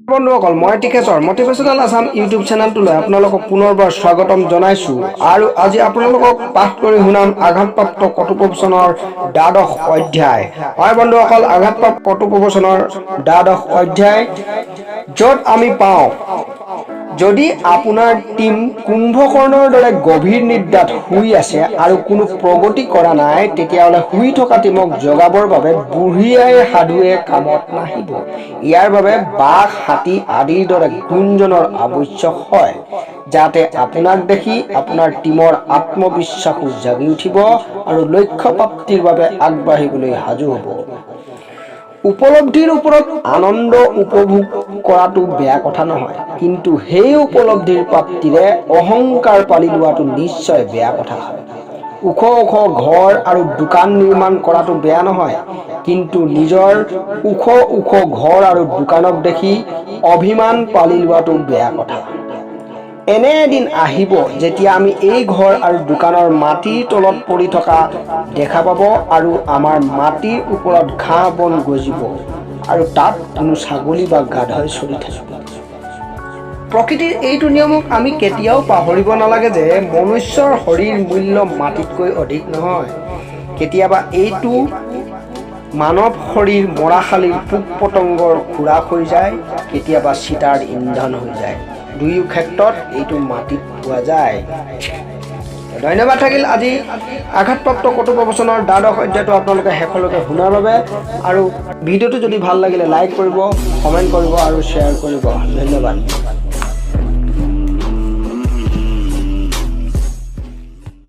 বন্ধুসকল, মই টিকেশ্বৰ, motivational Assam YouTube চেনেলটোলৈ আপোনালোকক পুনৰবাৰ স্বাগতম জনাইছোঁ আৰু আজি আপোনালোকক পাঠ কৰি শুনাম আঘাতপ্ৰাপ্ত কথোপকথনৰ দ্বাদশ অধ্যায়। হয় বন্ধুসকল, আঘাতপ্ৰাপ্ত কথোপকথনৰ দ্বাদশ অধ্যায়, য'ত আমি পাওঁ, যদি আপোনাৰ টীম কুম্ভকৰ্ণৰ দৰে গভীৰ নিদ্ৰাত শুই আছে আৰু কোনো প্ৰগতি কৰা নাই, তেতিয়াহ'লে শুই থকা টীমক জগাবৰ বাবে বুঢ়ী আইৰ সাধুৱে কামত নাহিব। ইয়াৰ বাবে বাঘ, হাতী আদিৰ দৰে গুঞ্জনৰ আৱশ্যক হয়, যাতে আপোনাক দেখি আপোনাৰ টীমৰ আত্মবিশ্বাসো জাগি উঠিব আৰু লক্ষ্য প্ৰাপ্তিৰ বাবে আগবাঢ়িবলৈ সাজু হ'ব। উপলব্ধিৰ ওপৰত আনন্দ উপভোগ কৰাটো বেয়া কথা নহয়, কিন্তু সেই উপলব্ধিৰ প্ৰাপ্তিৰে অহংকাৰ পালি লোৱাটো নিশ্চয় বেয়া কথা হয়। ওখ ওখ ঘৰ আৰু দোকান নিৰ্মাণ কৰাটো বেয়া নহয়, কিন্তু নিজৰ ওখ ওখ ঘৰ আৰু দোকানক দেখি অভিমান পালি লোৱাটো বেয়া কথা। এনে এদিন আহিব যেতিয়া আমি এই ঘৰ আৰু দোকানৰ মাটিৰ তলত পৰি থকা দেখা পাব আৰু আমাৰ মাটিৰ ওপৰত ঘাঁহ বন গজিব আৰু তাত কোনো ছাগলী বা গাধই চৰি থাকিব। প্ৰকৃতিৰ এইটো নিয়মক আমি কেতিয়াও পাহৰিব নালাগে যে মনুষ্যৰ শৰীৰ মূল্য মাটিতকৈ অধিক নহয়। কেতিয়াবা এইটো মানৱ শৰীৰ মৰাশালিৰ পোক পতংগৰ খোৰাক হৈ যায়, কেতিয়াবা চিতাৰ ইন্ধন হৈ যায়। দুয়ো ক্ষেত্ৰত এইটো মাটিত পোৱা যায়। ধন্যবাদ থাকিল আজি আঘাতপ্ৰাপ্ত কথোপকথনৰ দ্বাদশ অধ্যায়টো আপোনালোকে শেষলৈকে শুনাৰ বাবে। আৰু ভিডিঅ'টো যদি ভাল লাগিলে লাইক কৰিব, কমেণ্ট কৰিব আৰু শ্বেয়াৰ কৰিব। ধন্যবাদ।